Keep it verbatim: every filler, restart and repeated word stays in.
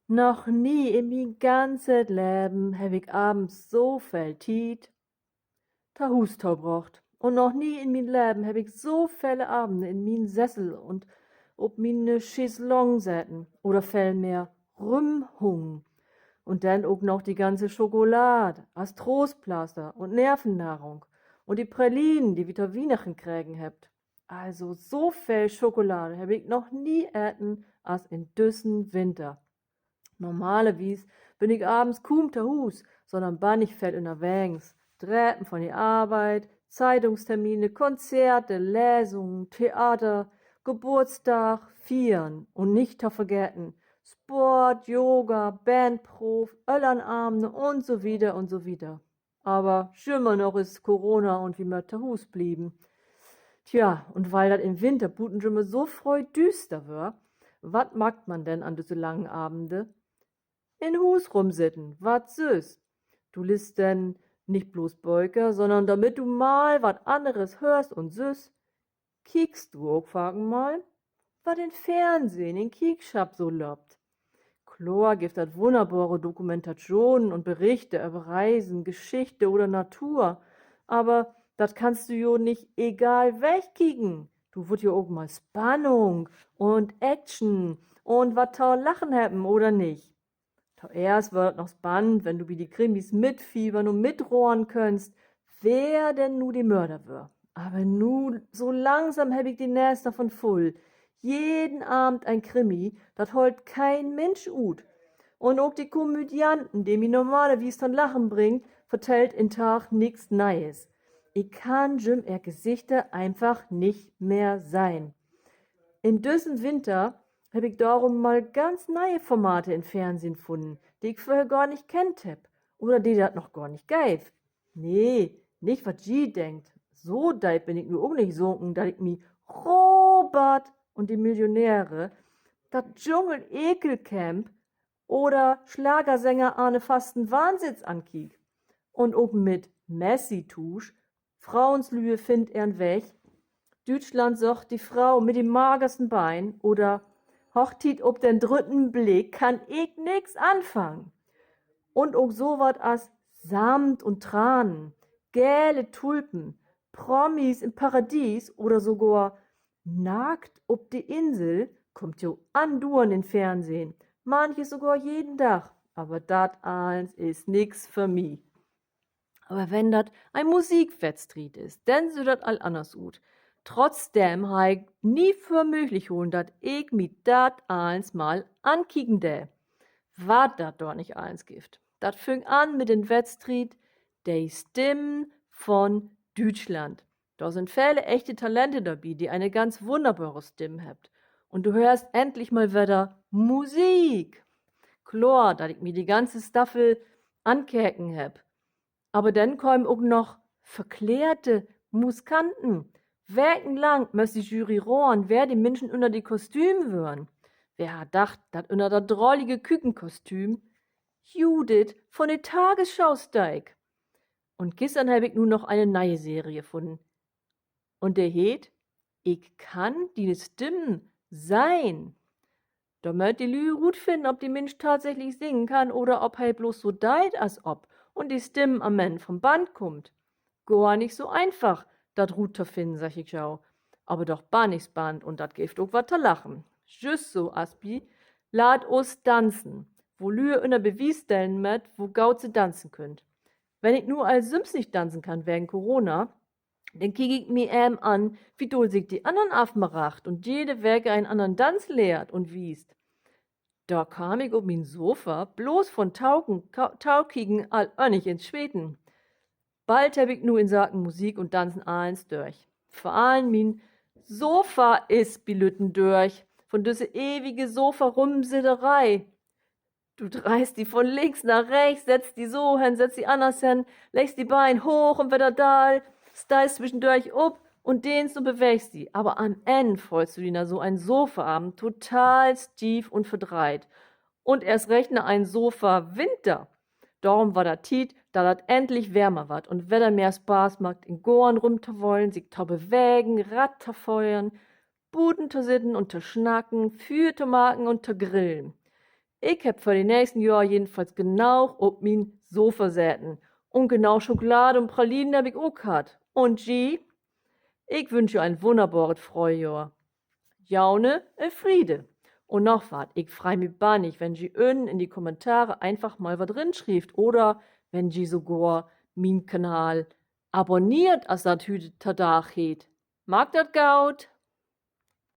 Noch nie in mien ganzet Leven heff ik avends so veel Tiet to Huus tobrocht. Un noch nie in mien Leven heff ik so vele Avende in mien Sessel un op miene Chaiselongue seten oder veel mehr rümhungen. Un denn ok noch de ganze Schokolaad as Troostplaster un Nervennahrung un de Pralinen, de wi to Wiehnachten kregen hebbt. Also, so veel Schokolaad heff ik noch nie eten as in düssen Winter. Normalerwies bün ik avends kuum to Huus, sonnern bannig veel ünnerwegens. Drepen von de Arbeit, Zeitungstermine, Konzerte, Lesungen, Theater, Geburtsdag fiern un nich to vergeten Sport, Yoga, Bandproov, Öllernavende un so wieder un so wieder. Aver jümmer noch is Corona un wi mööt to Huus blieven. Tja, un wiel dat in Winter buten jümmer so fröh düüster wöör, wat maakt man denn an düsse langen Avende? In Huus rümsitten, wat süss? Du liest denn nich blots Böker, sonnern dormit du mal wat anneres höörst un sühst, kiekst du ok faken mal, wat in Fernsehn, in Kiekschapp so löppt. Kloor gifft dat wunnerbore Dokumentatschonen un Berichte över Reisen, Geschichte oder Natur, aver dat kannst du jo nich egal wegkieken. Du wullt jo ok mal Spannung un Action un wat to lachen hebben, oder nich? Toeerst wöör dat noch spannend, wenn du bi de Krimis mitfiebern un mitroen köönst, wer denn nu de Mörder wöör. Aver nu, so langsam heff ik de Nees dorvon vull. Jeden Avend en Krimi, dat hollt keen Minsch ut. Un ok de Komödianten, de mi normalerwies to'n Lachen bringt, vertellt in'n Dag nix Nees. Ik kann jüm ehr Gesichter eenfach nich mehr sehn. In düssen Winter heff ik dorüm mal ganz ne'e Formate in Fernsehn funnen, de ik vörher gor nich kennt hebb oder de dat noch gor nich geev. Nee, nich wat ji denkt. So deep bün ik nu ok nich sunken, dat ik mi Robert un de Millionäre, dat Dschungel-Ekelcamp oder Schlagersänger ahn fasten Wahnsitt ankiek. Un ok mit Messi-Tuusch, Froonslüe finnt ehrn Weg, Düütschland söcht de Fro mit de magersten Been oder Hochtiet op den drüdden Blick kann ik nix anfangen. Un ok so wat as Samt un Tranen, Gele Tulpen, Promis in't Paradies oder sogor Naakt op de Insel kummt jo anduernd in't Fernsehn, manches sogor jeden Dag. Aver dat allens is nix för mi. Aver wenn dat en Musikwettstriet is, denn süht dat al anners ut. Trotzdem harr ik nie för mööglich holen, dat ik mi dat allens mal ankieken dee. Wat dat dor nich allens gifft. Dat füng an mit den Wettstriet De Stimmen von Düütschland. Dor sünd vele echte Talente dorbi, de ene ganz wunnerbore Stimm hebbt. Un du höörst endlich mal wedder Musik. Kloor, dat ik mi de ganze Staffel ankeken hebb. Aver denn kemen ok noch verkleedte Muskanten. Wekenlang müss de Jury raden, wer de Minschen ünner de Kostüme wören. Wer harr dacht, dat ünner dat drollige Kükenkostüm Judith von de Tagesschau steek? Un güstern heff ik nu noch ene ne'e Serie funnen. Un de heet Ik kann diene Stimmen sehn. Dor mööt de Lüüd rutfinnen, of de Minsch tatsächlich singen kann oder of he blots so deit as of un de Stimm an'n Enn von Band kummt. Gor nich so eenfach, dat rut to finnen, segg ik jo. Aver doch bannig spannend un dat gifft ok wat to lachen. Jüst so as bi Laat us danzen, wo Lüüd ünner Bewies stellen mööt, wo goot se danzen köönt. Wenn ik nu al sülvst nich danzen kann wegen Corona, denn kiek ik mi even an, wo dull sik de annern afmaracht un jede Week en annern Danz lehrt un wiest. Dor kaam ik op mien Sofa blots von Tauken-, Ka-, Taukieken al örnlich in't Sweten. Bald hebb ik nu in Saken Musik un Danzen allens dörch. Vör allen mien Sofa is bi lütten dörch von düsse ewige Sofa-Rümsitteree. Du dreihst di von links na rechts, settst di so hen, settst di anners hen, leggst de Been hooch un wedder daal, steihst twischendörch op un dehnst un beweegst di. Aver an'n Enn föhlst du di na so en Sofaavend total stief un verdreiht. Un eerst recht na en Sofawinter. Dorüm warrt dat Tiet, dat dat endlich wärmer warrt un wedder mehr Spaaß maakt, in Goorn rümtowöhlen, sik to bewegen, Rad to föhren, buten to sitten un to snacken, Füer to maken un to grillen. Ik hebb för de nächsten Johr jedenfalls genoog op mien Sofa seten. Un genoog Schokolade un Pralinen hebb ik ok hatt. Un ji? Ik wünsch jo en wunnerbaret Fröhjohr. Jane Elfriede. Un noch wat, ik frei mi bannig, wenn ji ünnen in de Kommentare eenfach mal wat rinschrievt oder wenn ji sogor mien Kanal abonneert, as dat hüüttodaags heet. Maakt dat goot!